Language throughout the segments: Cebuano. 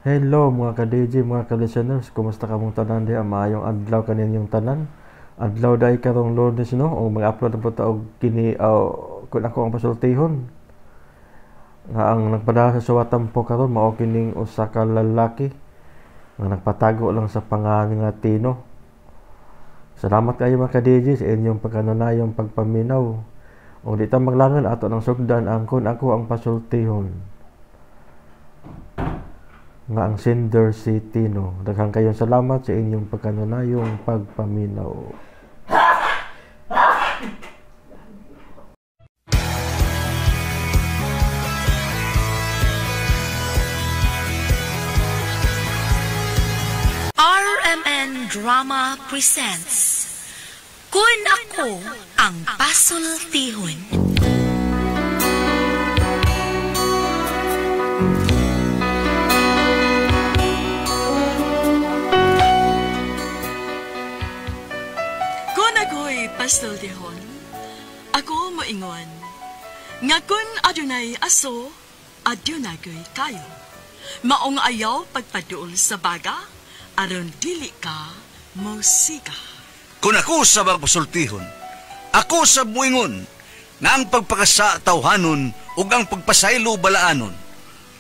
Hello mga ka-DJ, mga ka-listeners, kumusta kamong tanan diha? Maayong adlaw kaninyong tanan. Adlaw dai karong Lunes, no? O mag-upload na po ta og kini kun ako ang pasultihon. Nga ang nagpadala sa suwatampo karon mao kining usa ka lalaki nga nagpatago lang sa pangalan nga Tino. Salamat kayo mga ka-DJ sa inyong pagkanunayong pagpaminaw. O di ta maglangan ato ng sugdan ang kun ako ang pasultihon. Nga ang sender si Tino. Daghang kayong salamat sa inyong pagkanunayong pagpaminaw. RMN Drama presents Kun Ako Ang Pasultihon. Kun ako'y pasultihon, ako moingon, nga kun adunay aso, adunay ko'y kayo. Maong ayaw pagpaduol sa baga, aron dili ka mosika. Kun ako sa pasultihon, ako sa muingon, nga ang pagpakasa tawhanon ug ang pagpasaylo balaanon.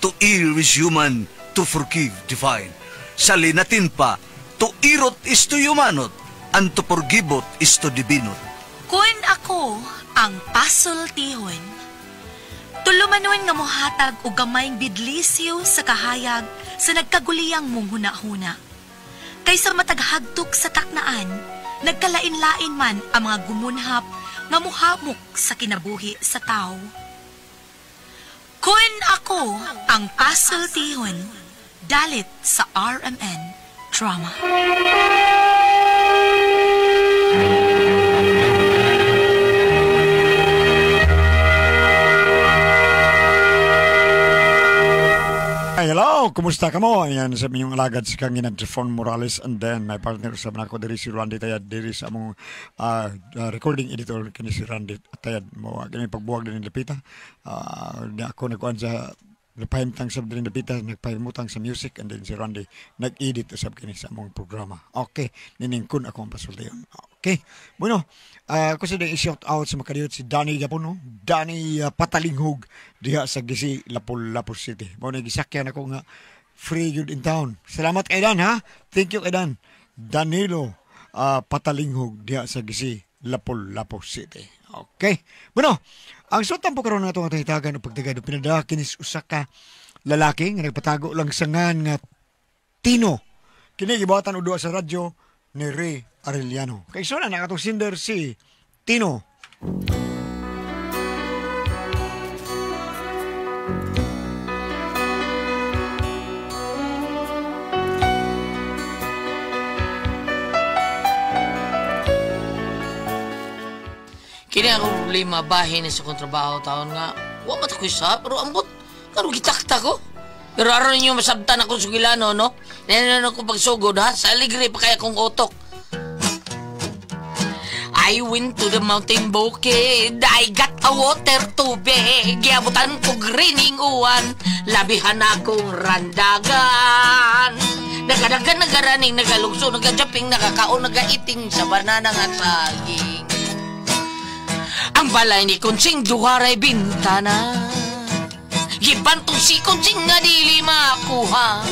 To err is human, to forgive divine. Sa linatin pa, to irot is to humanot, and to forgivot is to divinot. Kun ako ang pasultihon, tulumanon nga mohatag og gamayng bidlisyo sa kahayag sa nagkaguliyang mong hunahuna. Kaysa mataghagtok sa taknaan, nagkalain-lain man ang mga gumunhap nga muhamok sa kinabuhi sa tao. Kun ako ang pasultihon, dalit sa RMN Drama. Hey, hello! Kumusta ka mo? Ayan, sa inyong alagad si Kang Trifon Morales, and then my partner sa ako diri si Randy Tayad diri sa among recording editor kini si Randy Tayad mo kini pagbuwag din Lupita. Ako nagkuan sa nagpahimtang sa din Lupita, nagpahimutang sa music, and then si Randy nag-edit usab kini sa among programa. Okay, niningkun ako ang pasultiyon. Okay. Bueno, ako sa i-shout out sa makadiyot si Danny Gapon, no? Danny Patalinghug diha sa Gisi, Lapu-Lapu City. Mao na gisakyan ako nga free good in town. Salamat kay Dan, ha? Thank you kay Dan. Danilo Patalinghug diha sa Gisi, Lapu-Lapu City. Okay. Bueno, ang sutan po karon nato nga tahitagan o pagtagad o pinadala kinis usa ka lalaki nga nagpatago lang sa ngan nga Tino. Kini gibuhatan og duha sa radyo ni Ray Arellano. Kay suna na katong sinder si Tino. Kini akong problema bahin sa akong trabaho taon nga wa man ta ko'y sa pero ambot karon gitakta ko. Pero aron ninyo masabtan akong sugilano, no? Nanon ako pagsugod, ha? Sa aligre pa kaya akong utok. I went to the mountain bukid, I got a water tubig, giabutan ko greening uwan, labihan akong randagan. Nagadagan, nagaraning, nagalugso, nagajaping, nakakaon, nagaiting sa banana nga saging. Ang balay ni Kunsing duharay bintana, gibantog si Kunsing nga dili makuha.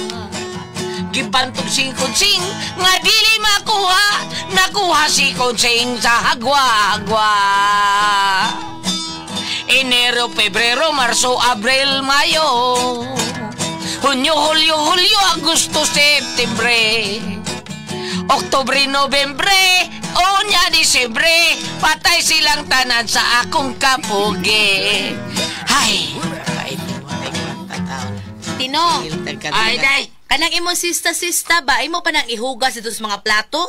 Gibantog si Kunsing nga dili makuha. Nakuha si Kunsing sa hagwa-hagwa. Enero, Pebrero, Marso, Abril, Mayo, Hunyo, Hulyo, Hulyo, Agosto, Septembre, Oktubre, Nobyembre, onya, Disyembre, patay silang tanan sa akong kapugi. Hay! Tino! Ay, day! Kanang imong sista-sista ba, imo pa nang ihugas ito sa mga plato?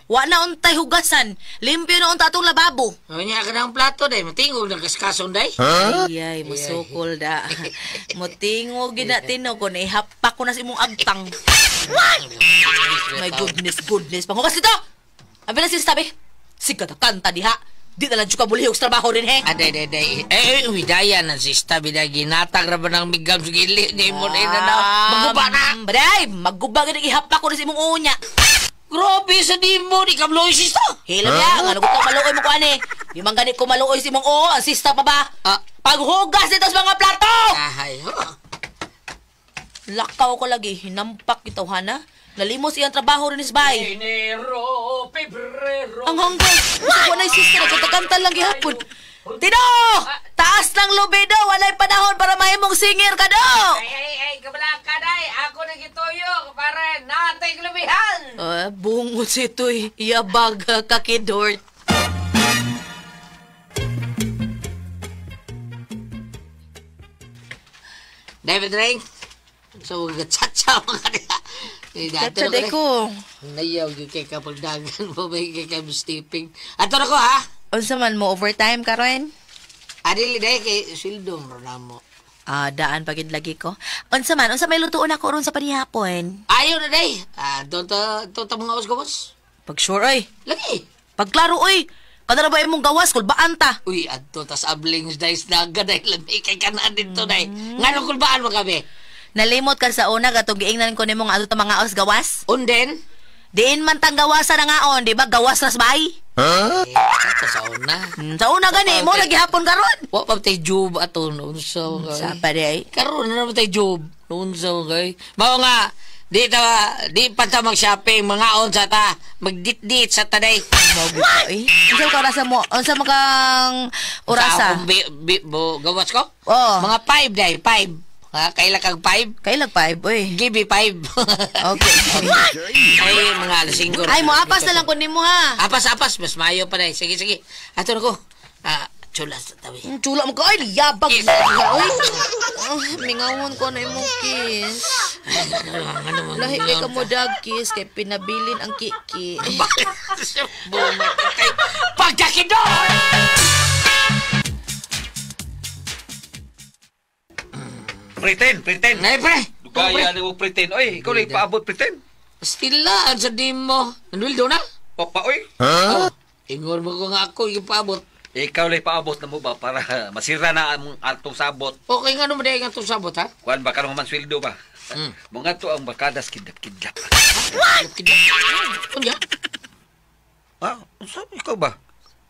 Wa na untay hugasan. Limpyo na unta atong lababo. Unya ka ng plato, day. Matingog ng kaskason, day. Huh? Ay, ay, musukol da. Mutingog gina, Tino. Kung ihapak ko na sa imong agtang. What? My goodness, goodness. Panghugas dito! Abi na sista, be. Siga na kanta diha. Di na lang ka bulihog sa trabaho rin, he. Aday, day, day. Eh, widayan ang sista, biday, ginatag ra ba ng migam sa gili? Di mo na na. Maguba na! Baday, magguba gani ihapa ko rin sa imong unya. Grabe sa di mo, di ka maluoy, sista. Hila niya, nga ko maluoy mo ko ani. Di man gani ko maluoy sa imong oo, ang sista pa ba? Ah. Paghugas dito sa mga plato! Ahay, ho. Lakaw ko lagi, hinampak itaw hana. Nalimos iyang trabaho rin is bay. Enero, Pebrero. Ang hanggang, wala sista, nagkatakanta lang gihapon. Tino! Taas ng lubido, walay panahon para mahimong singer ka do! Ay, ay, ay, kabalaka day. Ako na gituyo para natay lubihan. Bungot si ito'y yabag kakidort. David Ring. So, tsa-tsa mga niya. Tsa day ko. Nayaw yung kay kapagdagan mo, may kay stepping. Ato na ko, ha? Unsa man mo overtime karon? Adili day kay sildong ro mo. Ah, daan pagid lagi ko. Unsa man, unsa may lutuon ako ron sa panihapon? Ayaw na day. Ah, doon ta mga os gawas. Pag sure oy. Lagi. Pagklaro oy. Kada na ba imong gawas kulbaan ta? Uy, adto tas ablings day snaga day lami kay kanan dito day. Nganong kulbaan mo kami? Nalimot ka sa una katong giingnan ko nimo nga adto ta mga os gawas? Unden? Diin man tang gawasan na ngaon, di ba? Gawas ras bay? Eh, ato sa una. Sa una gani mo lagi hapon karon. Wa pa tay job ato noon sa Sa pa day. Karon na naman tay job noon sa kay. Mao nga di ta di pa ta mag-shopping mga on sa ta magdit-dit sa taday. Mao gyud ko, eh. Unsa ka orasa mo? Unsa makang orasa? Sa akong gawas ko? Oo. Mga 5 day, 5. Ha, kaila kag 5? Kailag 5, oy. Give me 5. Okay. Ay, mga alas 5. Ay, mo apas na lang kunin mo ha. Apas, apas. Mas mayo pa na. Sige, sige. Ato na ko. Ah, chula sa tabi. Chula mo ka. Ay, liyabag. Kiss. Oy. Mingawon ko na imong kiss. Ano, Lahi kay ka mo dag kiss kay pinabilin ang kiki. Bumatay. Pagkakidor! Pretend, pretend. Nay, pre. Kaya ni mo pretend. Oy, ikaw lang ipaabot pretend. Stila, ang sa di mo. Nanwildo na? Papa, oy. Huh? Oh, ingon mo ko nga ako, yung paabot. Ikaw lang ipaabot na mo ba para masira na ang atong sabot. Okay nga naman dahil nga itong sabot, ha? Kuan ba ka naman sweldo ba? Mga to ang barkadas kidlap-kidlap. What? Kidlap? Unya? Ah, unsa ikaw ba?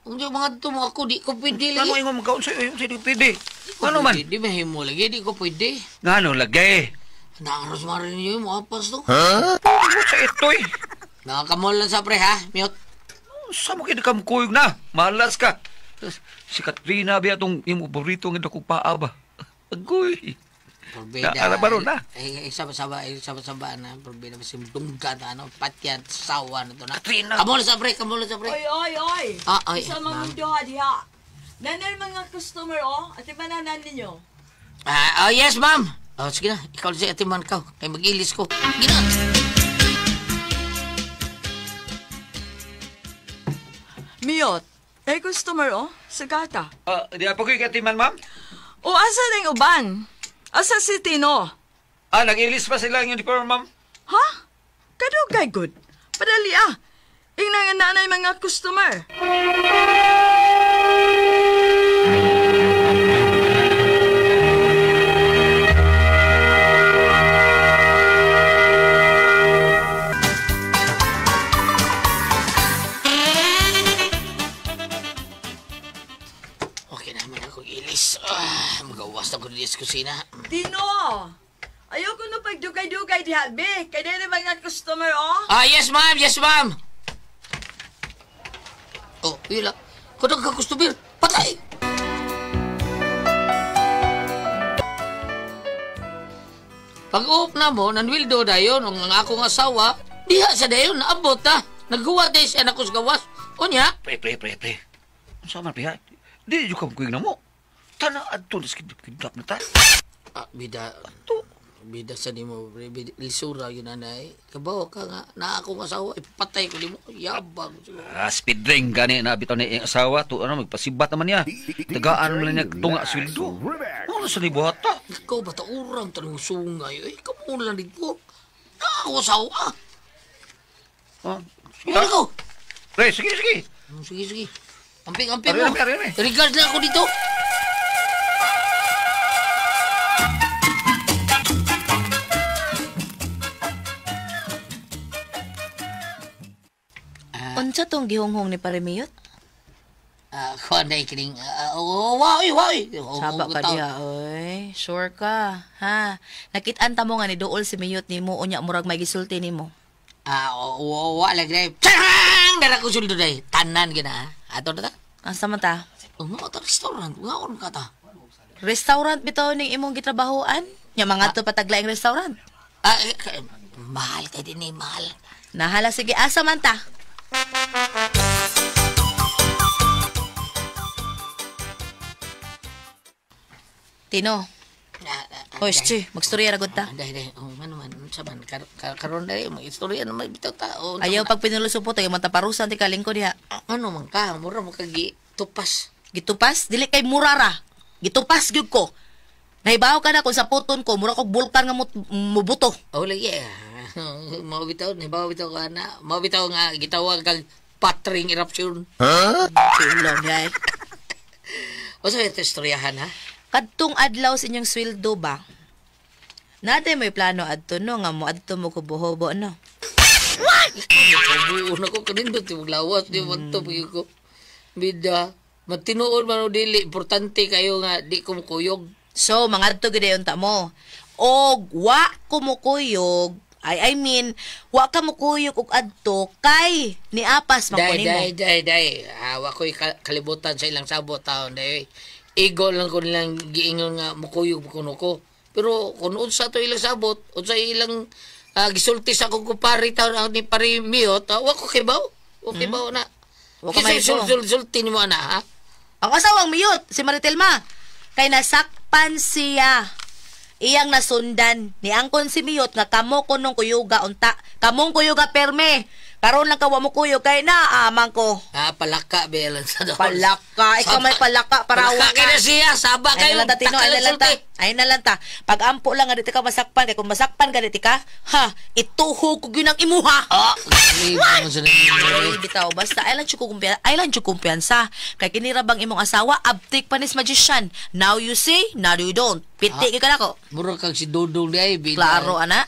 Unya mga to mo ako, di ko pwede lagi. Ano ingon mo kaon sa'yo? Di ko pwede. Ano man? Di mahimo lagi, di ko pwede. Ngano lagi? Naaros man rin ninyo yung mga pas to. Ha? Ano sa ito eh? Nakakamol lang sa pre, ha? Mute. Sa mo kinakamkuyog na? Malas ka. Si Katrina ba itong imo paborito nga dakong paa ba? Agoy. Porbida. Naala ba ron, na? Ay, sama-sama, ay, sama-sama na. Porbida, mas dungga na, ano, patyan, sawa na to na. Katrina! Kamol sa pre, kamol sa pre. Oy, oy, oy. Ah, ay, Sa ma'am. mga duha diha. Nanay mga customer, oh. At bananan ninyo. Ah, oh, yes, ma'am. Oh, sige na, ikaw si Ate Man ka. Kay mag-ilis ko. Sige na. Miyot, eh customer, oh. Sagata. Ah, di pa ko yung Ate Man, ma'am? O, asa na yung uban? Asa si Tino? Ah, nag-ilis pa sila ang uniform, ma'am. Ha? Kadugay good. Padali ah. Ingnan nga nanay mga customer. Okay naman ako ilis. Ah, magawas na ko dito sa kusina. Tino! Ayoko na pagdugay-dugay diha, be. Kaya na mga customer, oh. Ah, yes, ma'am. Yes, ma'am. Oh, yun lang. Kung nagka-customer, patay! Pag-off na mo, nanwildo dayon, ang akong asawa, diha sa dayon, naabot na. Nagguwa tayo siya na gawas. Unya? Pre, pre, pre, pre. Ang sama, pre, ha? Di, yung kamkuyog na mo. Tana, adto, kidlap na ta. Ah, bida. Bida sa nimo, pre. Bida, lisura yun, nanay. Kabaw ka nga, na akong asawa, ipatay ko nimo. Yabang. Ah, speed ring gani na bitaw ni iyang asawa to ano magpasibat naman niya. Tagaan man niya tunga sweldo. Ano sa nibuhata? Ikaw ba ta urang tanong sungay? Eh, kamo lang dito. Na ako asawa. Ah, Ano ko? Pre, sige, sige. Sige, sige. Amping-amping mo. Regards lang ako dito. Unsa tong gihonghong ni Paremiyot? Kuan na ikining... Waoy! Saba ka diha, oy. Sure ka, ha? Nakitaan ta mo nga ni Duol si Miyot nimo unya murag may gisulti nimo. Wa lagi day. Charang! Dara ko suldo day. Tanan gina, ha? Ato na ta? Asa man ta? Nga ta restaurant. Nga on ka ta? Restaurant bitaw ning imong gitrabahoan? Nya mga to pataglaing restaurant. Mahal kay dinhi, mahal. Nahala sige, asa man ta? Tino. Hoy, Stu, magstorya ra gud ta. Dai. Oh, man man, unsa man karon dai magstorya na bitaw ta. Ayaw pag pinulusupot ay mataparusan ti kalingko diha. Ano man ka, mura mo ka gitupas. Gitupas? Dili kay murara. Gitupas gyud ko. Nahibaw ka na kung sa puton ko, mura kog bulkan nga mubuto. Oh, lagi. Mao bitaw, nahibaw bitaw ka na. Mao bitaw nga gitawag kag patring eruption. Huh? Sulong diay. Unsa ito istoryahan ha? Kadtong adlaw sa inyong sweldo ba? Naday may plano adto no nga mo adto mo kubohobo no. What? Buo na ko kanindot yung lawas di man to ko. Bida matinuod man o dili importante kayo nga di ko mukuyog. So mangadto gid unta mo. Og wa ko mukuyog. I mean, wa ka mukuyog og adto kay niapas man ko nimo. Day. Wa ko'y kalibutan sa ilang sabot taon day. Igo lang ko nilang giingon nga mukuyog kuno ko. Pero kung unsa to ilang sabot, unsa ilang gisulti sa akong kumpare taon ang ni pare Miyot, wa ko kibaw. Wa kibaw na. Wa ka may sulti nimo ana ha. Ang asawang Miyot si Maritelma kay nasakpan siya. Iyang nasundan ni angkon si Miyot nga kamo kunong kuyuga unta. Kamong kuyuga perme. Karon lang ka wa mo kuyog kay na amang ko. Palaka belan sa doon. Palaka, ikaw may palaka para wa ka. Palaka siya, saba kayo. Ay na Tino, ay na lang ta. Pag-ampo lang nga dito ka masakpan kay kung masakpan ka dito ka, ha, ituho ko gyud ang imuha. What? Bitaw basta ay lang jud kumpiyansa. Kay kini ra bang imong asawa abtik panis magician. Now you see, now you don't. Piti gyud ka nako. Mura kag si Dodong di ay bida. Klaro ana.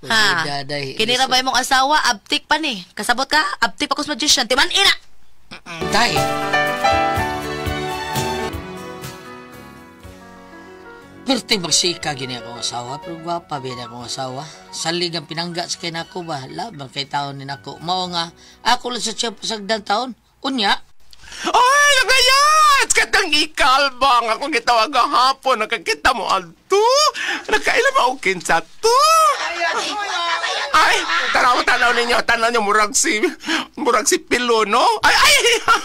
Ha. Kinira ba imong asawa abtik pa ni? Kasabot ka? Abtik pa kus magician. Timan ina. Tay. Perti magsika gini akong asawa, pero gwapa ba akong asawa. Salig ang pinangga sa kinako ba? Labang kay taon ni nako. Mao nga, ako lang sa siya pasagdan taon. Unya. Ay, nagayat! Katang ikalbang akong gitawag hapon. Nakakita mo adto. Nagkaila ba og kinsa to? Ay, tanaw ninyo. Tanaw niyo, murag si Pilo, no? Ay,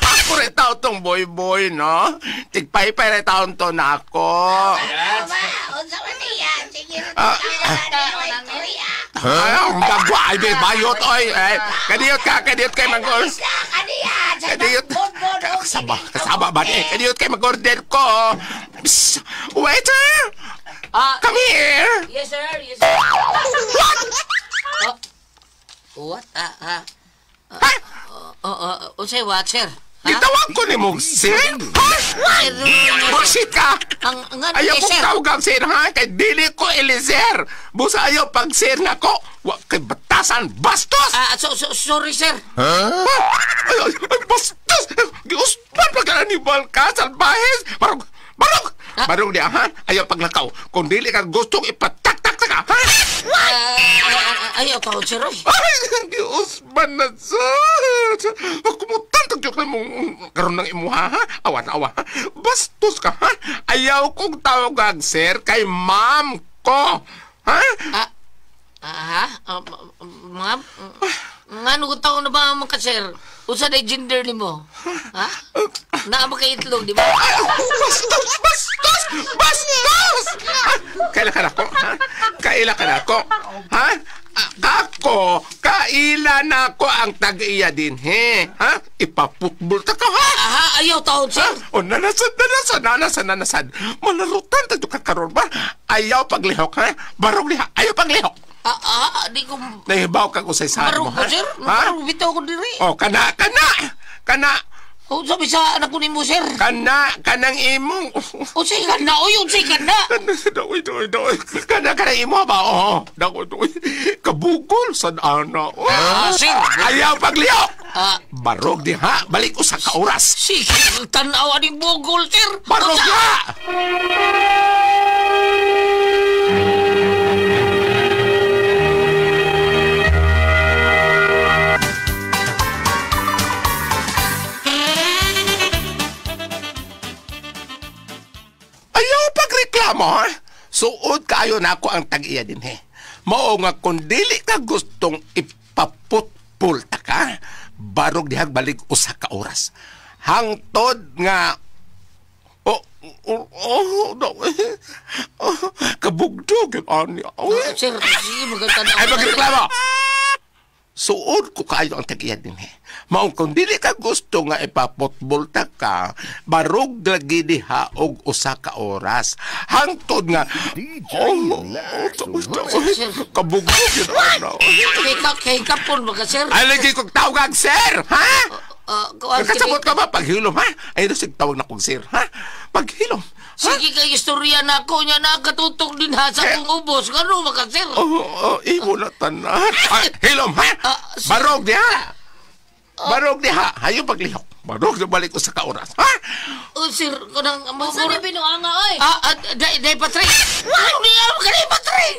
ako rin tao tong boy-boy, no? Tigpay-pay rin taon to na ako. Ay, ang gagwa. Ay, bayot, oy. Kadiyot ka, kadiyot kay mag-order. Kadiyot. Kasaba ba? Kadiyot kay mag-order ko. Psst, waiter! Come here! Yes, sir. Yes, sir. What? What? Unsay what, sir? Gitawag ko ni mong sir? Ha? Bullshit ka! Ayaw kong tawagang sir, ha? Kay dili ko Eliezer. Busa ayaw pag sir na ko. Wa kay batasan, bastos! Sorry, sir. Ay, bastos! Giuspan pa ka animal ka, salbahes! Barog! Barog! Barog niya, ha? Ayaw paglakaw. Kung dili ka gustong ipataktak ka, ha? Ayaw ka, sir. Ay, giuspan na, sir. Kumutan, tagjuk na mong karoon ng imuha, ha? Awa na, awa, ha? Bastos ka, ha? Ayaw kong tawag, sir, kay ma'am ko. Ha? Ha? Ma'am? Ngano kung tao na ba mo ka, sir? Usa na gender ni mo? Ha? Naa ba kay itlog, di ba? Bastos! Bastos! Bastos! Kaila ka na ko, ha? Kaila ka na ko, ha? Ako, kaila na ko ang tag-iya din, he? Ha? Ipaputbol ta ka, ha? Aha, ayaw taon, sir. O, nanasan. Malarutan tayo ka karon ba? Ayaw paglihok, ha? Barong liha, ayaw paglihok. Di ko... Nahibaw ka kung sa mo, ha? Barong ko, sir. Barong bitaw ko diri. O, kana. Kana. Oh, sabi sa anak ko ni mo, sir. Kana, kanang imong. O say ka na, oy, unsay ka na. Kana, doy, doy. Kana, kanang imo ba? Oo. Dako, doy. Kabugol sa ana. Ah, sir. Ayaw paglihok. Ah. Barog di ha. Balik usa ka oras. Sige, tanaw aning bugol, sir. Barog Unsa? ha. Ayaw pagreklamo, ha? Suod kayo na ako ang tag-iya din, he. Mao nga kung dili ka gustong ipaputpul ta ka, barog dihag balik usa ka oras. Hangtod nga oh, oh, oh, no. Oh, kabugdog ang ani. Oh. Ah, sir, sige, magtanaw. Ay, magreklamo! Suod ko kayo ang tag-iya din, he. Mao kung dili ka gusto nga ipaputbol ta ka, barog lagi diha og usa ka oras. Hangtod nga, oh, kabugdog yun, ano. Kay kapon ba ka, sir? Ay, lagi kong tawag, sir! Ha? Kuan, Nakasabot ka ba? Paghilom, ha? Ay, sige, tawag na kong sir, ha? Paghilom. Ha? Sige kay istorya na ako niya nakatutok din ha sa akong ubos. Ngano ba ka, sir? Oh, oh, imo na tanan. Ay, hilom, ha? Ah, sir. Barog diha. Barog diha. Hayo paglihok. Barog na balik ko sa kaoras, ha? Oh, sir, kanang Unsa ni binuanga oy? Ah, ah, day, day Patrick. Ano niya ka ni Patrick?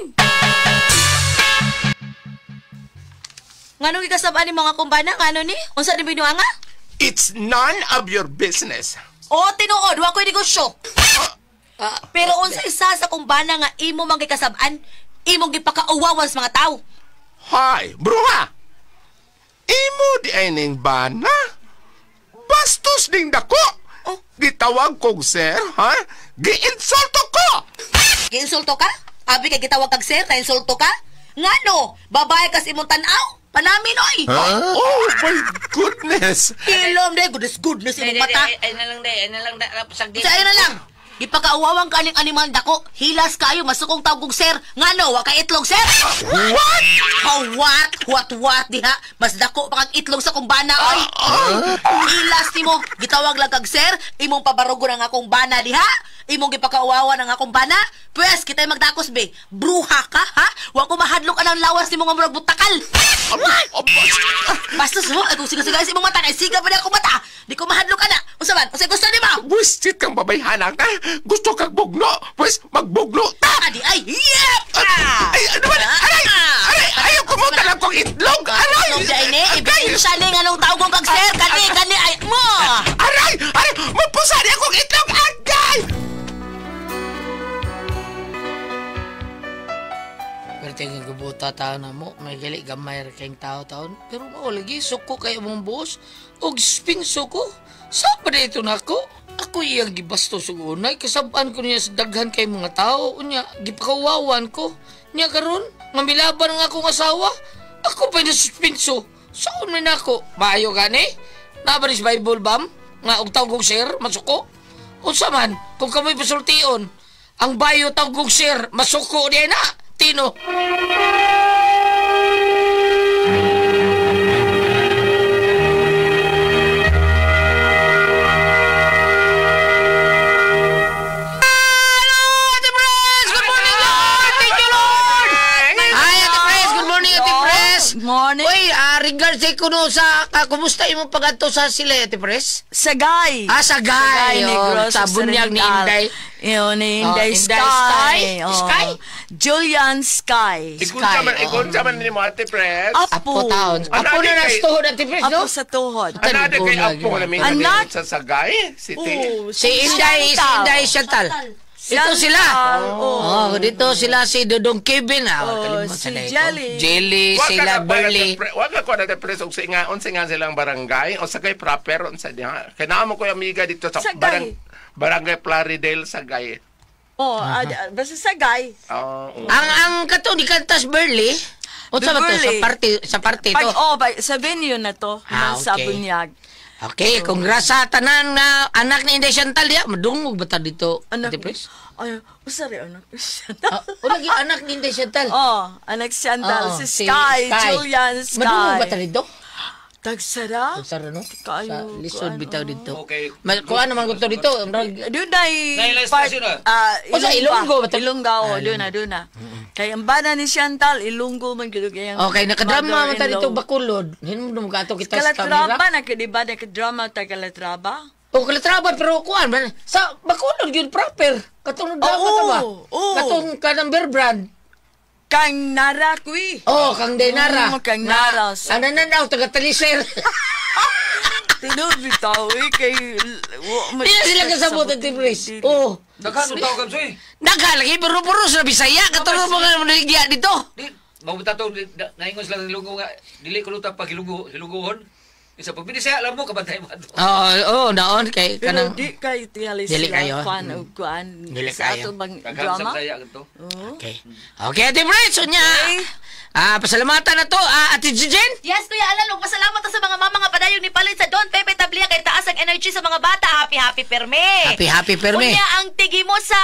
Nganong gikasab-an ni mga kumbana? Ngano ni? Unsa ni binuanga? It's none of your business. O tinuod, wa ko'y negosyo. Ah, Pero unsa isa sa kumbana nga imo man gikasab-an, imong gipakauwawan sa mga tao. Hay, bruha! Imo di ay ning bana. Bastos ning dako. Oh. Gitawag kong sir, ha? Giinsulto ko! Giinsulto ka? Abi kay gitawag kag sir, na-insulto ka? Ngano? Babae kas imong tan-aw? Panamin oy! Oh my goodness! Hilom day, goodness goodness imong mata. Ay na lang, day, ay na lang, day, sagdi. Sa na lang. Gipakauwawang ka aning animal dako. Hilas kayo masukong tawag kog sir. Ngano, wa ka itlog sir? What? Oh, what? What what diha? Mas dako pa kag itlog sa kumbana oy. Hilas nimo. Gitawag lang kag sir, imong pabarugo ang akong bana diha. Imong gipakauwawan ang akong bana. Pwes kita'y magdakos be. Bruha ka ha? Wa ko mahadlok anang lawas nimo nga murag butakal. Bastos mo, ay kung siga-siga sa imong mata kay siga pa na akong mata. Di ko mahadlok ana. Unsa man? Unsa gusto nimo? Buisit kang babayhana ka! Gusto kang bugno! Pwes, magbugno ta! Adi ay, yep! Ay, ano ba? Aray! Aray! Ayaw kumuta lang kong itlog! Aray! Itlog dai ni, Agay! ebidensya ni nganong tawag kong kag sir, kani kani ay mo. Aray! Aray! Mapusa niya akong itlog! Agay! Pero tingin ko buta tao na mo, may gali gamay ra kayong tao taon. Pero mao lagi, suko kayo mong boss. Og spinso ko. Sa pa dito na ako? Ako iyang gibastos og unay. Kasabaan ko niya sa daghan kay mga tao. Unya, gipakawawan ko. Nya karon, nga milaban ang akong asawa. Ako pa nasuspinso. Saan man ako? Maayo gani? Nabaris Bible bam? Nga og tawag kong sir, masuko? Unsa man, kung kamoy pasultion, ang bayo tawag kong sir, masuko niya na. Tino. Hello, Ate Pres! Good morning, Lord! Thank you, Lord! Hi, Ate Pres! Good morning, Ate Pres! Good morning. Uy, regards eh kuno sa, kumusta imong pag-adto sa sila, Ate Pres? Sagay. Ah, Sagay. Sagay, Negros. Oh, sa bunyag ni Inday. Yun, ni Inday Oh, Inday Sky. Sky. Oh. Sky? Julian Sky. Ikunsa man, Sky, oh. ikunsa man ni mo, Ate Pres. Apo Apo. taon. Apo na Ano, nas kay- tuhod, Ate Pres, no? Apo sa tuhod. Anada kay Apo na may Anak. sa Sagay City. Oh, Si Inday, si Inday Chantal. Ito sila. Oh. Oh, dito sila si Dodong Kevin. Ah, Oh, kalimutan si na ito. Jelly. Jelly, Wa ka sila na pa, Burley. Ate Pres. Wa ka ko na Ate Pres og singa unsa nga silang barangay o Sagay proper unsa diha. Kay naa mo ko amiga dito sa Sagay. Barangay Plaridel Sagay. Oh, basta Sagay. Oh, oo. Ang kato ni Kantas Burley. Unsa ba to sa Burley. parte sa parte Pag, to? oh, pag, sa venue na to. Ah, Sa okay. bunyag. Okay, congrats sa tanan na anak ni Inday Chantal diya. Madungog ba ta dito, Anak. Ate Pres? Ay, usari anak ni Chantal. Ah, wala gyud anak ni Inday Chantal. Oh, anak Chantal. Oo, Si Sky, Julian Sky. Madungog ba ta dito? Tagsara? Tagsara no? Kayo, Sa lisod kuan, bitaw oh. dito. Okay. Kuan naman ko to dito. Murag- Doon na Nailay part, station, ah. O, sa Ilonggo ba to? Ilonggo, oh, doon na, doon na. Kay ang bana ni Chantal, Ilonggo man gyud kay ang Okay, nakadrama man ta dito mother-in-law. Bacolod. Hinmo mo kato kita sa camera. Kalatraba na di ba nakadrama ta Kalatraba? O Kalatraba pero kuan man sa Bacolod gyud proper. Katong drama Oo, ta ba? oo. Katong kanang beer brand. Kang Nara kui. Oh, kang Denara. Kang Nara. Ano na daw taga Taliser. Tinuod bitaw eh kay Di na sila kasabot ang Tibris. Oh. Daghan og tao kamsoy. Nagha lagi pero puro sa Bisaya katong mga naligya dito. Di mabuta to naingon sila ng Ilonggo nga dili kuno ta pag Ilonggo Ilonggohon. Isa pag binisaya alam mo kabantay mo ato. Oo, oh, naon kay Pero kanang di kay tingali Dili sila kayo. kwan og kuan Dili sa kayo. ato bang Daghan sa drama. Bisaya kadto. Okay. Okay, Ate Brit, so niya. Ah, pasalamatan na to, Ate Jijen. Yes, Kuya Alan, ug pasalamat ta sa mga mama nga padayong ni palit sa Don Pepe Tablia kay taas ang energy sa mga bata. Happy happy perme. Happy happy perme. Unya ang tigi mo sa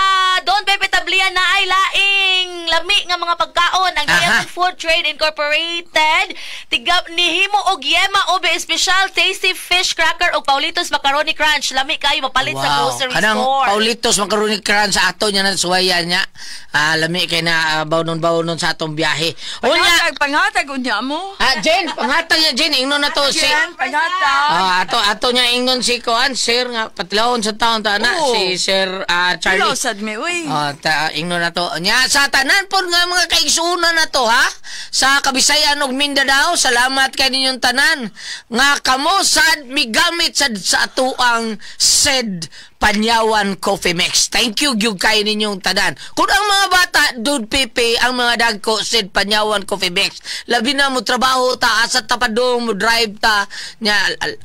Don Pepe Tablia na ay laing lami nga mga pagkaon ang Diamond Food Trade Incorporated tiga nihimo og yema ube special tasty fish cracker og Paulitos macaroni crunch lami kayo mapalit sa grocery Kanang store. Paulitos macaroni crunch sa ato niya na suwaya niya. Ah, lami kay na bawnon-bawnon sa atong biyahe. Unya, Panghatag, panghatag unya mo. ah, Jen, panghatag niya Jen, ingnon na to si Jen, panghatag. Ah, ato ato niya ingnon si Kuan sir nga patlawon sa taon ta na Oo. si Sir Charlie. Tilaw sad mi, uy. Oh, ta ingnon na to. Nya sa tanan pod nga mga kaigsuonan na to ha. Sa Kabisayan ug Mindanao, salamat kay ninyong tanan nga kamo sad migamit sad sa atoang said Panyawan Coffee Mix. Thank you gyud kay ninyong tanan. Kung ang mga bata dud pipi ang mga dagko said Panyawan Coffee Mix. Labi na mo trabaho ta asa ta padung mo drive ta nya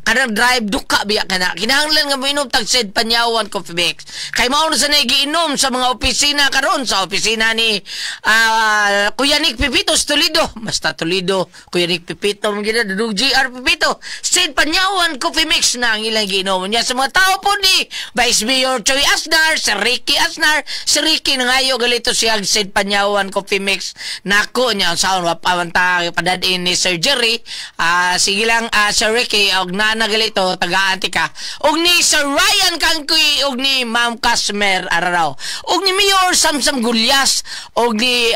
kanang drive duka biya kana. Kinahanglan nga moinom tag said Panyawan Coffee Mix. Kay mao na sa nagiinom sa mga opisina karon sa opisina ni Kuya Nick Pipito sa Toledo. Basta Toledo, Kuya Nick Pipito mo gina dudug GR Pipito. Said Panyawan Coffee Mix na ang ilang giinom niya sa mga tao po ni Vice Mayor Choi Asnar, si Ricky Asnar, si Ricky nangayo galito siya Said Panyawan Coffee Mix. Nako niya ang saon wa pa man ta padad-in ni Sir Jerry. Sige lang Sir Ricky og nana galito tagaan ka. Og ni Sir Ryan Kangkoy og ni Ma'am Casmer Araraw. Og ni Mayor Samsam Gulyas og ni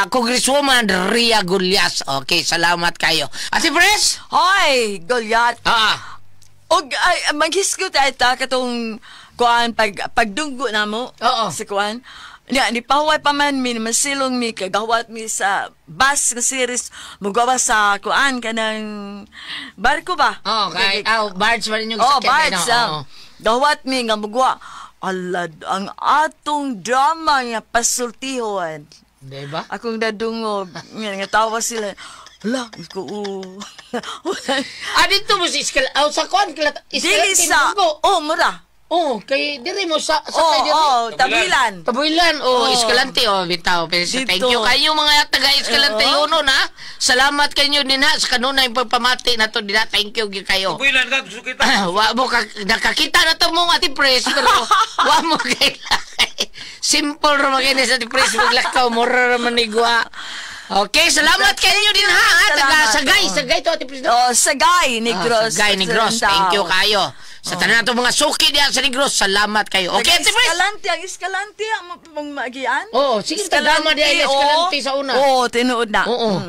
Congresswoman Ria Gulyas. Okay, salamat kayo. Ate Pres? Hoy, Goliath. Ah. Og ay maghisgot ay ta katong kuan pag pagdunggo namo Oo. sa kuan. Niya ni pahuway pa man mi masilong mi kagawat mi sa bus nga series mugawa sa kuan kanang barko ba? Oh, kay barge pa rin yung Oh, sakyan, barge. ano? Oo. Gawat mi nga mugwa. Alad ang atong drama nga pasultihon. Di ba? Akong nadungog nga nga tawa sila. Hala, ko. Oo. Ah, dito mo si Iskal, oh, sa kuan kala Dili sa oh mura. Oh, kay diri mo sa Oh, kay diri. oh, Tabilan. Tabuilan, oh, Oh. Escalante, oh, bitaw. Pero Dito. thank you kayo mga taga Escalante Oo. uno na. Salamat kanyo din ha sa kanunay pagpamati na to din ha. Thank you gyud kayo. Builan ka gusto kita. Wa mo ka, nakakita na to mong ati pres pero wa mo kay simple ra man kini sa ati pres maglakaw mura ra man igwa. Okay, salamat kayo din ha. Taga Salamat. Sagay, Sagay to ati pres. Oh, Sagay Negros. Ah, Sagay Negros. Thank you kayo. Sa tanan nato mga suki diha sa Negros, salamat kayo. Okay, ati pres. Escalante, ang Escalante ang mong magian. Oh, sige, tagama diha, Escalante sa una. Oo, tinuod na. Oo.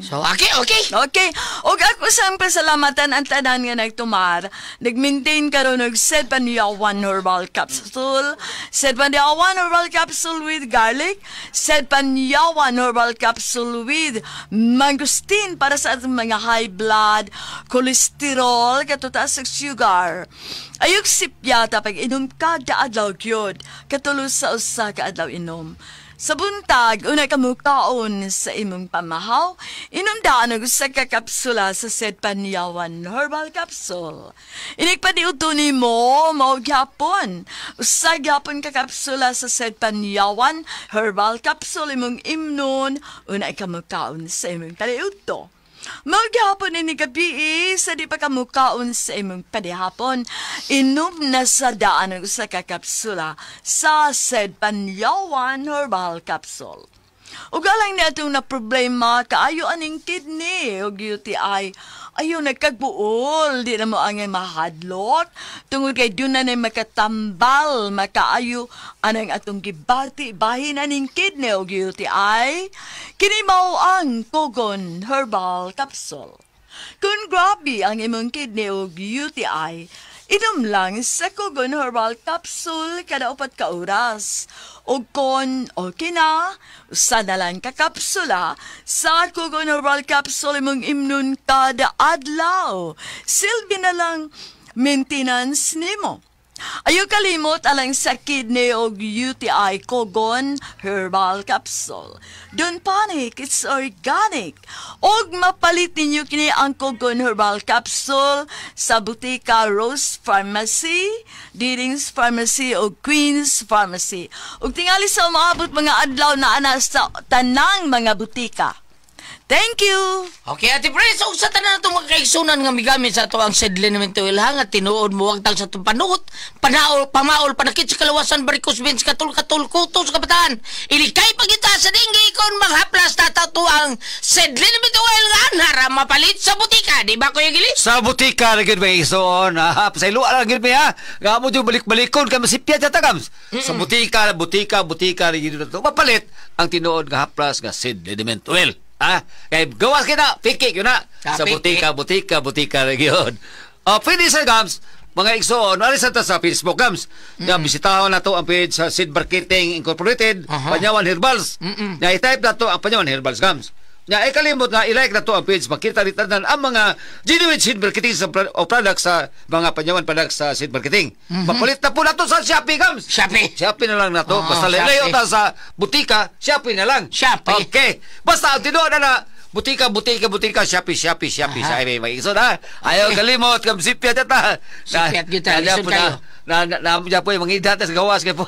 So, okay, okay. Okay. Og ako sa pasalamatan ang tanan nga nagtumar. Nag-maintain karon og Said Panyawan Herbal Capsule, Said Panyawan Herbal Capsule with garlic, Said Panyawan Herbal Capsule with mangosteen para sa atong mga high blood, cholesterol, katutaas sa sugar. Ayog sipyata pag inom kada adlaw gyud, katulo sa usa ka adlaw inom. Sa buntag, una ka mukaon sa imong pamahaw, inom daan og usa ka kapsula sa Said Panyawan Herbal Capsule. Inikpadiuto nimo mao gyapon. Usa gyapon ka kapsula sa Said Panyawan Herbal Capsule imong imnon, una ka mukaon sa imong paliuto. Mao gyapon ini gabi sa di pa ka mukaon sa imong padihapon. Inom na sa daan ang usa ka kapsula sa Said Panyawan Herbal Capsule. Ug alang ni atong na problema kaayo aning kidney ug UTI. Ayo nagkagbuol, di na mo angay mahadlok tungod kay doon na makatambal, makaayo anang atong gibati bahin aning kidney ug UTI. Kini mao ang Kogon Herbal Capsule. Kung grabe ang imong kidney ug UTI, inom lang sa Kogon Herbal Capsule kada 4 ka oras. O kon okay na, usa na lang ka kapsula sa Kogon Herbal Capsule imong imnon kada adlaw. Silbi na lang maintenance nimo. Ayaw kalimot alang sa kidney og UTI, Kogon Herbal Capsule. Don't panic, it's organic. Og mapalit ninyo kini ang Kogon Herbal Capsule sa Butika Rose Pharmacy, Didings Pharmacy o Queen's Pharmacy. Og tingali sa umaabot mga adlaw na ana sa tanang mga butika. Thank you! Okay, Ate Pres, ug sa tanan natong mga kaigsunan nga migamit sa ato ang seed liniment oil ha, nga tinuod mo wagtang sa itong panuot, panaol, pamaol, panakit sa kalawasan, varicose veins, katul-katul, kuto sa kabataan. Ilikay pagita sa dinggi kung maghaplas na tato ang seed liniment oil nga anhara mapalit sa butika. Di ba, Kuya Gili? Sa butika na gyud may ison, ha. Pasaylo lang gyud mi ha. Nga mo yung balik-balikon ka masipya ta tagams. Sa butika, butika, butika na gyud to. Mapalit ang tinuod nga haplas nga seed liniment oil. Ah, kay gawas kita, piki yun na. Sa butika, butika, butika na gyud. Oh, pwede sa gams, mga igsoon, ari sa ta sa Facebook gams. Nga bisitahon na to ang page sa Seed Marketing Incorporated, Panyawan Herbals. Nga i-type na to ang Panyawan Herbals gams. Nga ay kalimot nga i-like na to ang page, makita rin tanan ang mga genuine seed marketing sa o products sa mga Panyawan products sa seed marketing. Mapalit na po na to sa Shopee gams. Shopee. Shopee na lang na to. Oh, basta layo ta sa butika, Shopee na lang. Shopee. Okay. Basta ang tinuod na butika, butika, butika, Shopee, Shopee, Shopee. Sa ay may igsoon ha. Ayaw kalimot kam sipyat ta. Sipyat gyud ta, lisod kayo. Na na po yung mga idad sa gawas kay po.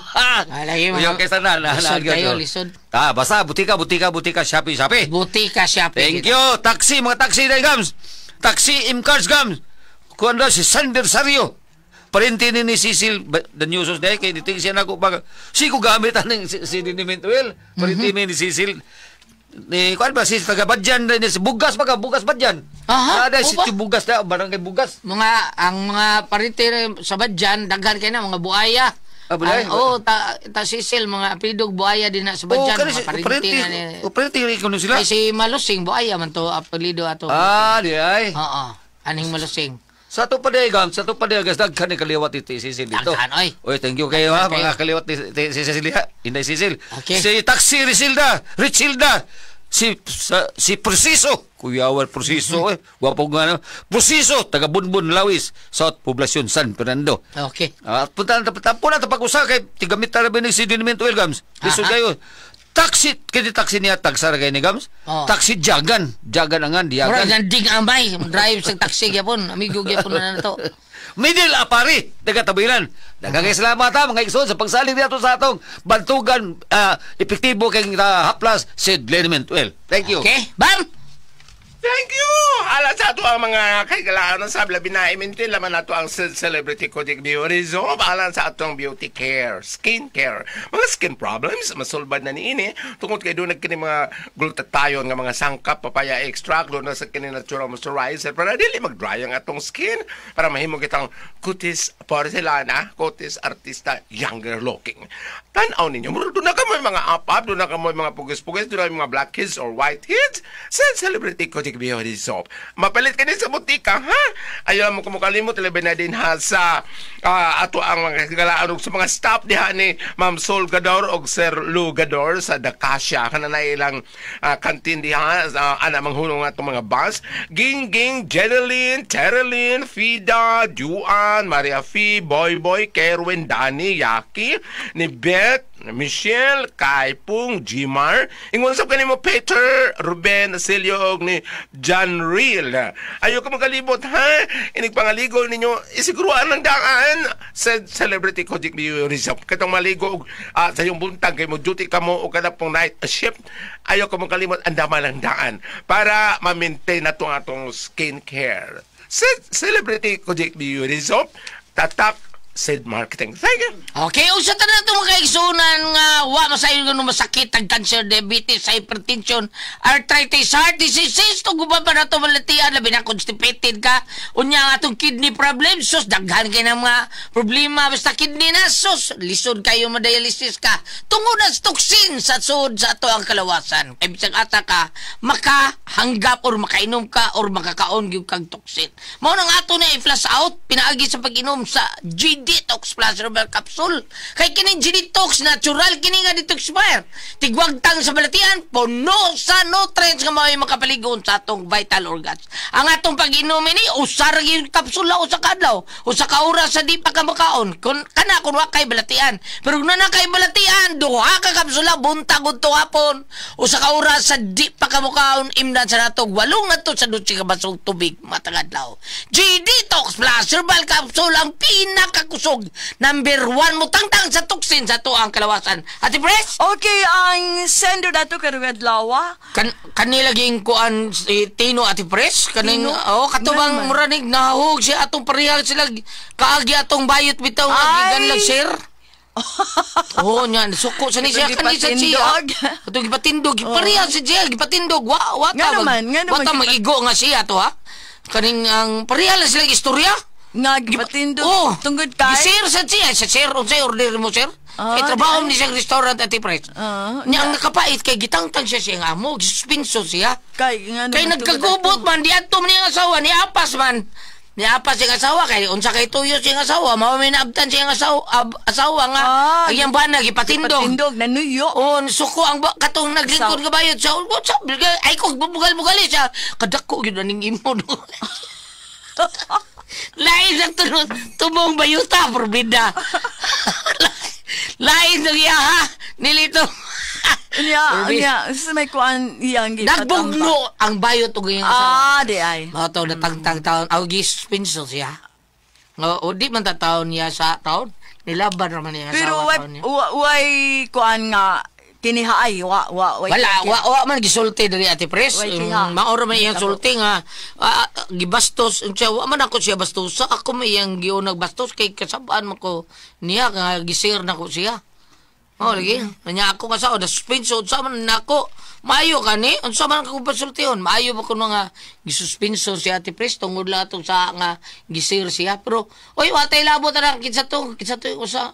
Alay Uyo kay tanan na. Lisod kayo, lisod. Ah, basta butika, butika, butika, Shopee, Shopee. Butika, Shopee. Thank you. Taxi, mga taxi na gams. Taxi Imcars gams. Kuan daw si Sander Sario. Parente ni Cecil Danyusos dahil kay niting siya nako baga. Sigo gamit aning si Diniment Well. Parente ni Cecil ni kuan ba si taga Badyan ni si Bugas baga Bugas Badyan. Aha, Ada si o ba? Bugas na barangay Bugas. Mga ang mga parente sa Badyan daghan kay na mga buaya. Ah, buaya? Oo, ta Cecil mga apelidog buaya din na sa Badyan, Oh, kani mga si parente parente. na ni. Oh, parente ni kuno sila. Kay si Malusing buaya man to apelyido ato. Ah, di ay. Oo. Aning Malusing. Sa ato pa day, gam, sa ato pa day, gas daghan ni kaliwat ni Cecil dito. Daghan, oy. Oy, thank you kayo ha, Daghan mga kayo. kaliwat ni Cecil diha. Inday Cecil. Okay. Si Taxi Richilda, Richilda. Si Preciso, Kuyawan Preciso eh. Gwapo nga na. Preciso, taga Bunbun, Lawis, South Poblacion, San Fernando. Okay. At punta na tapo na tapag-usa kay tigamit ta ni si Dinimento Oil gams. Lisod kayo. Taxi, kini taxi niya tagsara kay ni gams. Oh. Taxi Jagan, Jagan angan Mura diagan. ganding amay, drive sa taxi gyapon, amigo gyapon na to. Middle Apari, taga Tabilan. Daghang kay salamat ha, mga igsoon sa pagsalig dito sa atong bantugan epektibo kay haplas Sid Liniment Oil. Thank you. Okay, bam. Thank you! Ala sa ato ang mga kaigalaan sa labi na imintin laman nato ang Celebrity Kojic Beauty Soap alang sa atong beauty care, skin care. Mga skin problems, masulbad na niini tungod kay doon kini mga glutathione nga mga sangkap, papaya extract, doon na sa kini natural moisturizer para dili mag-dry ang atong skin para mahimo kitang kutis porcelana, kutis artista, younger looking. Tan-aw ninyo, murag doon na ka may mga apap, doon na ka may mga pugis-pugis, doon na may mga blackheads or whiteheads sa Celebrity Kojic Beauty Soap. Mapalit ka din sa butika, ha? Ayaw mo kumukalimot, labi na din ha sa ato ang mga kagalaan og sa mga staff diha ni Ma'am Sol Gador og Sir Lou Gador sa Dakasya. Kana na ilang kantin diha, ana manghunong atong mga bus. Ging Ging, Jeneline, Tereline, Fida, Juan, Maria Fi, Boy Boy, Kerwin, Danny, Yaki, ni Beth, Michelle, Kaipung, Jimar, ingon sa kanimo Peter, Ruben, Celio og ni John Real. Ayo ka magalibot ha. Inig pangaligo ninyo isiguruan ng daan sa Celebrity Kojic Beauty Soap. Katong maligo og sa iyong buntag kay mo duty ka mo o kada pong night shift. Ayo ka magalimot ang dama lang daan para ma-maintain na atong atong skin care. Sa Celebrity Kojic Beauty Soap, tatak Sid Marketing. Thank you. Okay, usa tanan itong mga kaigsunan nga wa masayon nga masakit ang cancer, diabetes, hypertension, arthritis, heart diseases, tuguban pa nato malatian, labi na constipated ka, unya ang atong kidney problems, sus, daghan kay ng mga problema, basta kidney na, sus, lisod kayo madialysis ka, tungod ang toxin sa sud sa ato ang kalawasan. Kay bisag asa ka, makahanggap or makainom ka or makakaon gyud kag toxin. Mao nang ato na i-flush out, pinaagi sa pag-inom sa G-Detox Plus Herbal Capsule. Kay kining G-Detox, natural kini nga detoxifier. Tigwagtang sa balatian, puno sa nutrients nga mao'y makapaligon sa atong vital organs. Ang atong pag-inom ini, usa ra gyud kapsula usa ka adlaw, usa ka oras sa di pa ka makaon. Kun kana kun wa kay balatian. Pero kung na kay balatian, duha ka kapsula buntag udto hapon, usa ka oras sa di pa ka mukaon, imdan sa natog walong nato sa 12 ka basong tubig matag adlaw. G-Detox Plus Herbal Capsule ang pinakakusog number 1 mo tangtang sa toxin sa tuang kalawasan. Ate Pres? Okay, ang sender dato karong adlaw. Kanila ging kuan si Tino, Ate Pres, kaning Tino? oh katubang Nga naman. muranig nahug siya atong parehal sila kaagi atong bayot bitaw nga Ay! gigan lang sir. Oo nya suko sa ni siya Katong kani sa siya. gipatindog. Katong gipatindog, parehal sa siya gipatindog. Wa wa Nga ta naman, nga naman wa ta magigo nga siya to ha. Kaning ang parehal na sila istorya. Nga gipatindog Oh, tungod kay Sir sa siya, sa sir, unsay order mo sir? Ah, Kay trabaho ni siyang restaurant, Ate Pres. Ah, Nya ang nakapait kay gitangtang siya siyang amo, gisuspenso siya. Kay nga Kay naman tungod nagkagubot ato. man, di adto man niyang asawa, ni apas man. Ni apas siyang asawa, kay unsa kay tuyo siyang asawa, mao may naabtan siyang asawa, asawa nga, Ah, ang iyang bana, gipatindog. Gipatindog nanuyo. Oh, suko ang katong naglingkod nga bayot siya. What's up? Ay ko bugal-bugali siya. Kadako gyud aning imo no. Lain sa tumong bayuta porbida. Lain sa iya ha. Nilito. Unya, Porbida. unya, sa may kuan iyang gipatambak. Nagbugno ang bayot og iyang asawa. Ah, di ay. Mao to natangtang taon aw gisuspenso siya. O di man ta taon niya sa taon. Nilaban ra man niya Pero asawa way taon niya. way kuan nga kinihaay wa wa way Wala, wa man gisulti diri Ate Pres. Way kiha. Maoro man iyang sulti nga gibastos siya, wa man ako siya bastusa. Ako man iyang giunag bastos kay kasabaan man ko niya nga gisir na ko siya. Oh, lagi. Nya ako nga sa na suspenso unsa man nako. Maayo kani, unsa man ako pasultihon. Maayo ba kuno nga gisuspenso si Ate Pres tungod lang atong sa nga gisir siya. Pero oy, wa tay labot ana kinsa to, usa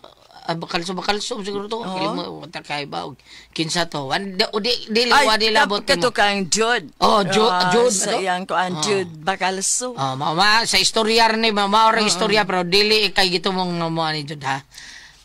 bakalso siguro to. Oh. Wala kay ba kinsa to. Wan di dili wa di labot kato nimo. kang Jude. Oh, Jude, Sa ano? iyang kuan Jude Bacalso. Oh, mama sa istorya ni mama or istorya pero dili kay gitumong mo ni Jude ha.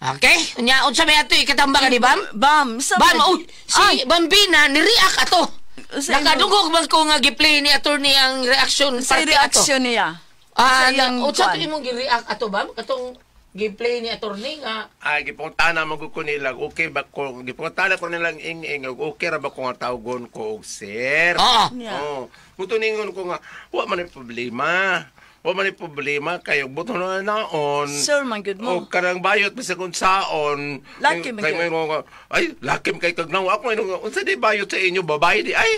Okay? Unya unsa may ato ikatambak ni Bam? Bam, sa Bam, uy, si Bambina ni-react ato. Sa Nakadugog man ko nga gi-play ni attorney ang reaction sa parte ato. reaksyon niya. Ah, Sa iyang unsa to kuan. imong gi-react ato Bam? Katong gi-play ni attorney nga Ay, gipunta mo ko nila, okay ba ko, gipunta ko nilang ing-ing, okay ra ba ko nga tawgon ko og sir? Oo. Yeah. Oh, buto ningon ko nga, wa man ay problema. Wa man ay problema kayo buto na naon. Sir, man gud mo. O karang bayot bisag unsaon. Laki man Kay gyud. may nga, ay, laki man kay kagnaw ako ingon nga, unsa di bayot sa inyo babae di ay.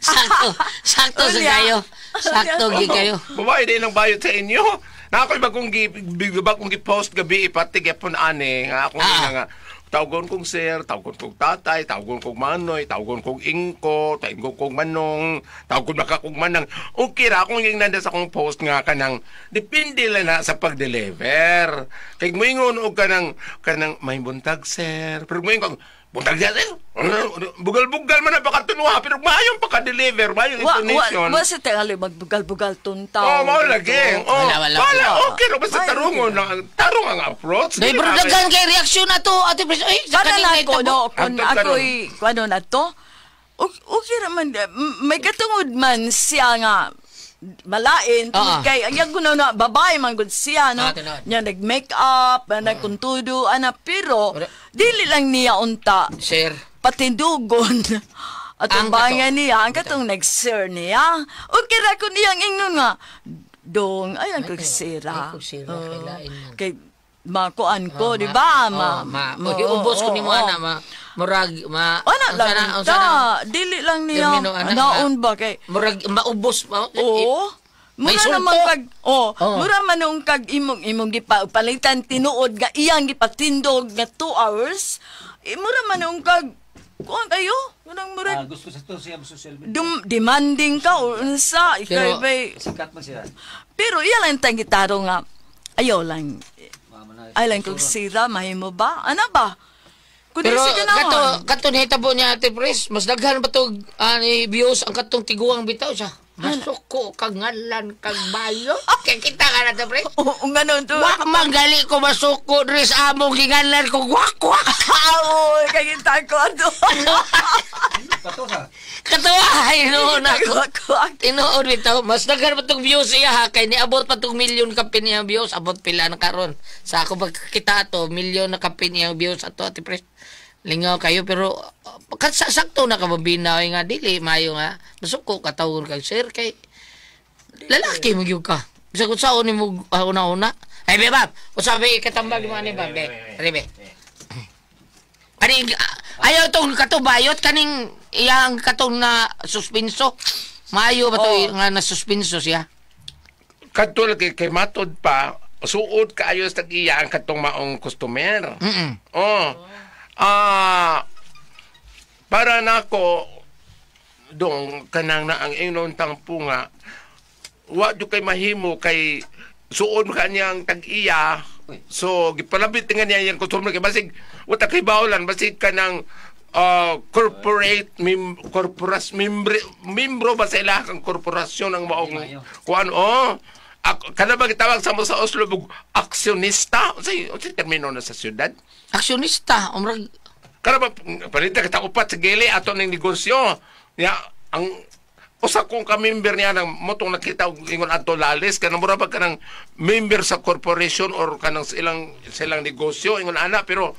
sakto, sakto sa Unya. kayo. Sakto gi kayo. Babae di nang bayot sa inyo. Na ako'y bagong gi-post gabi ipati gyapon ani nga ako nga tawgon kong sir, tawgon kong tatay, tawgon kong manoy, tawgon kong ingko, tawgon kong manong, tawgon baka kong manang. Okay ra akong ingnan sa akong post nga kanang depende lang na sa pag-deliver. Kay moingon og kanang may buntag sir, pero moingon buntag sir. Bugal-bugal man na baka tunuha pero maayong pagka-deliver, maayong Wa wa intonation. wa sa Tagalog magbugal-bugal tuntaw. Oh, mao lagi. Oh, Wala, wala, wala. wala. Okay, ra basta Ay, tarungon na tarong ang approach. Dahil Dili pero na- daghan kay reaksyon na to, Ate Pres. Ay, sa Para kaning na ako, nahitabo. no, kung Antod ka ako'y, kung ano na to, okay raman, may katungod man siya nga, malain, tungod kay, ang yung na, babae man gud siya, no? Ah, tinuod. Niya nag-make up, nagkuntudo, ana, pero, Ora. dili lang niya unta, Sir. patindugon. At Ang ang bangan kato. niya, ang katong nag-sir niya. Okay ra ko niyang ingon nga, dong, ay ang kugsira. ay, kugsira, kay lain man. Kay, makuan ko, di ba? Ma, ma, ubos ko nimo ana, ma, murag, ma, Ana unsa lang na, unsa ta, na, dili lang niya. termino, ana, Naon ba kay murag, maubos, ma, Oo. May Mura sulto. naman kag oh, Oo. mura man nung kag imong imong gipalitan tinuod nga iyang gipatindog nga 2 hours. Eh, mura man nung kag kuan kayo, murang murag Gusto sa to siya social media. demanding ka o unsa Pero- ikaw bay. Sikat man siya. Pero iya lang tang gitaro nga ayaw lang. Mama na. Ay lang kog sira mahimo ba? Ana ba? Kun Pero di sige kato naman. kato nahitabo niya, Ate Pres, mas daghan pa to ani views ang katong tiguang bitaw siya. Masuko kag ngalan kag bayo. Kay kita ka na, Ate Pres. Oo, nganon to. Wa man gali ko masuko diri sa among giganlan ko wak wak. Aoy, kagita ko ato. Kato sa. Katawa ay noon ako. Ako. Tinuod bitaw, mas daghan pa tong views iya ha kay niabot pa tong milyon kapin iyang views, abot pila na karon. Sa ako pagkakita ato, milyon na kapin iyang views ato, Ate Pres. Lingaw kayo pero sakto na ka mabinaw nga dili maayo nga masuko ka tawon kag sir kay lalaki mo gyud ka. Bisag kung saon nimo una-una. Ay be bab, usa be katambag mo ani ba be. Ari be. Kaning ayaw tong katubayot kaning iyang katong na suspenso. Maayo ba to nga na suspenso siya? Kadto lagi kay matod pa suod kaayo sa tag-iya ang katong maong customer. Oh. Para nako dong kanang na ang ingnon tangpo nga wa jud kay mahimo kay suod ka niyang tag-iya. So gipalabit nga niya iyang customer kay basig wa ta kay bawlan basig kanang corporate corporas membro ba sa ilahang korporasyon ang maong kuan oh. Kana ba gitawag sa mo sa Oslo bug aksyonista? Unsay termino na sa syudad? Aksyonista, umrag Kana ba palita kita upat sa gili ato ning negosyo. Ya ang usa kong ka-member niya nang motong nakita og ingon adto lalis kanang mura ba kanang member sa corporation or kanang silang negosyo ingon ana pero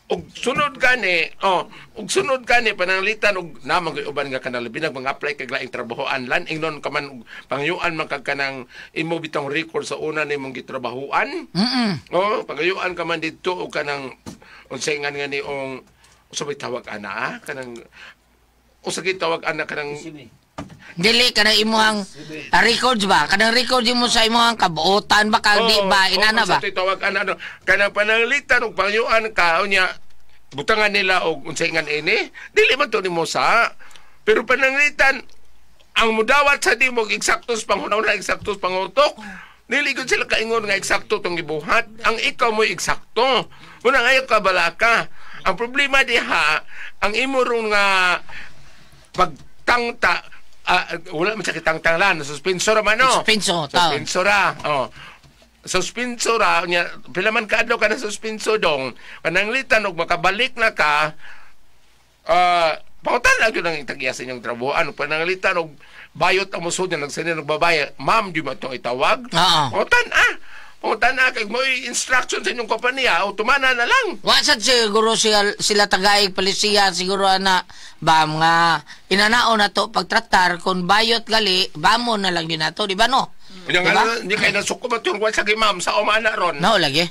og sunod gani og sunod gani pananglitan og naman koy uban nga kanang labi nag mga apply kag laing trabahoan lan ingnon ka man og pangyuan man kag kanang imo bitong record sa una nimong gitrabahoan. Oh, pangyuan ka man didto og kanang unsay nga ni ong usa bay tawag ana kanang usa gyud tawag ana kanang dili kanang imuhang records ba? Kanang records mo sa imuhang kabuotan ba kag di ba inana ba? Sa tawag ana no kanang pananglitan og pangyuan ka unya butangan nila og unsay nga ini dili man to nimo sa pero pananglitan ang mudawat sa di mo eksaktos panghuna-huna eksaktos pangutok dili gud sila kaingon nga eksakto tong gibuhat ang ikaw mo eksakto muna ngayon ka balaka ang problema diha ang imo rong nga pagtangta wala man sa kitangtanglan suspenso ra man no Suspenso, tao. suspenso ra oh suspenso ra nya pila man kaadlaw ka na suspenso dong pananglitan og makabalik na ka pangutan lang yun ang tag-iya sa inyong trabahoan pananglitan og bayot ang musod nga nagsindi nagbabaya ma'am di ba itong itawag Oo. Pangutan kay mo instruction sa inyong kompanya o tumana na lang. Wa sad siguro sila tagaig palisiya siguro ana ba mga inanao na to pagtratar kung bayot gali bamo na lang yun nato di ba no? Di Diba? Hindi kayo nasuko ba itong sa ma'am sa umana ron. Mao lagi.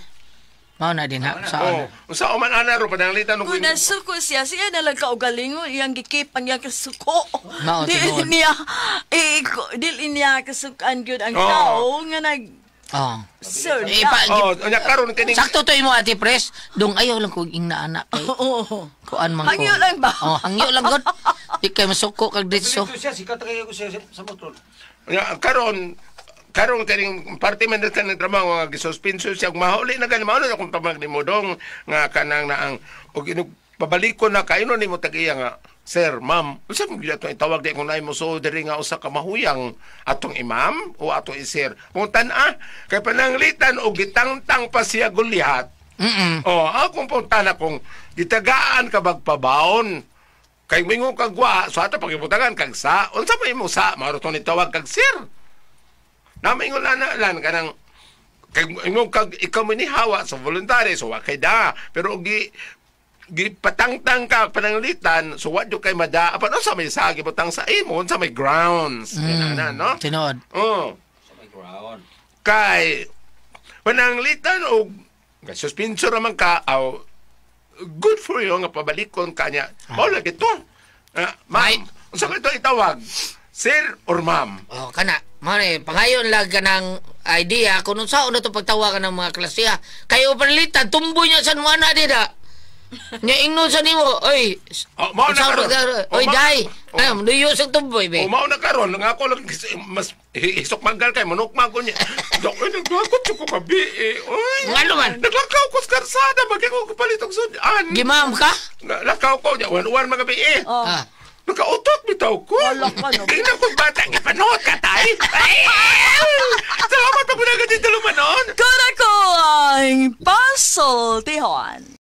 Mao na din ha sa Oh, sa uman ana ron pananglitan og Kung nasuko siya, siya na lang kaugalingon, iyang gikip ang iyang kasuko. Mao, Dili tinuod. niya, dili niya kasukan gyud ang Oo. tao nga nag Oh. sir. Eh, Oh, unya karon kining Sakto to imo Ate Pres, dong ayaw lang kog ingna anak kay Oo. kuan man ko. Hangyo lang ba? Oh, hangyo lang gud. Di kay masuko kag ditso. Dito siya sikat kayo ko siya sa motor. Unya karon karon kining parte man kanang trabaho nga gisuspenso siya ug mahuli na gani mauna akong pamag nimo dong nga kanang naang og inog pabalikon na kaino nimo tag-iya nga sir ma'am unsa mo gyud atong itawag di kung naay mo so diri nga usa ka mahuyang atong imam o atong isir puntan kay pananglitan og gitangtang pa siya gulyat. Oh, akong puntan akong gitagaan ka bagpabaon kay mingon kag wa so ato pagibutangan kag sa unsa pa imo sa maro tong itawag kag sir Namaingon na lan kanang kay ingon kag ikaw mo ni hawa sa voluntary so wa kay da pero og gi gipatangtang ka pananglitan so wa jud kay mada apan unsa may sa gibutang sa imo unsa may grounds na no. Tinuod. Oh. Sa may ground. Kay pananglitan og suspenso raman ka aw good for you nga pabalikon ka niya. Mao lagi to. Ma'am, unsa ka ito itawag? Sir or ma'am? Oh, kana. Mane, pangayon lang ka ng idea kung unsaon na to pagtawagan ng mga klasiya. Kayo panlitan, tumboy niya sa nuana dida. Nya ingnon sa nimo, oy. Oh, mao na unsaon karon. Oy, Oh, day. Oh. Ay, nuyo sa tumboy be. O mao na karon nga ako lang kasi mas hisok manggal kay manukma ko niya. Dok, ay naglakot ko gabi eh. Oy. Ngano man? Naglakaw ko sa karsada bagay ko kapalit og sudan. Gimam ka? Lakaw ko niya wan mga gabi eh. Oh. Ah. Nakautot bitaw ko. Wala ka, no? Tingnan ko bata gipanuot ka tay. Ay! Salamat pag dito lumanon. Kuna ko ang pasultihon.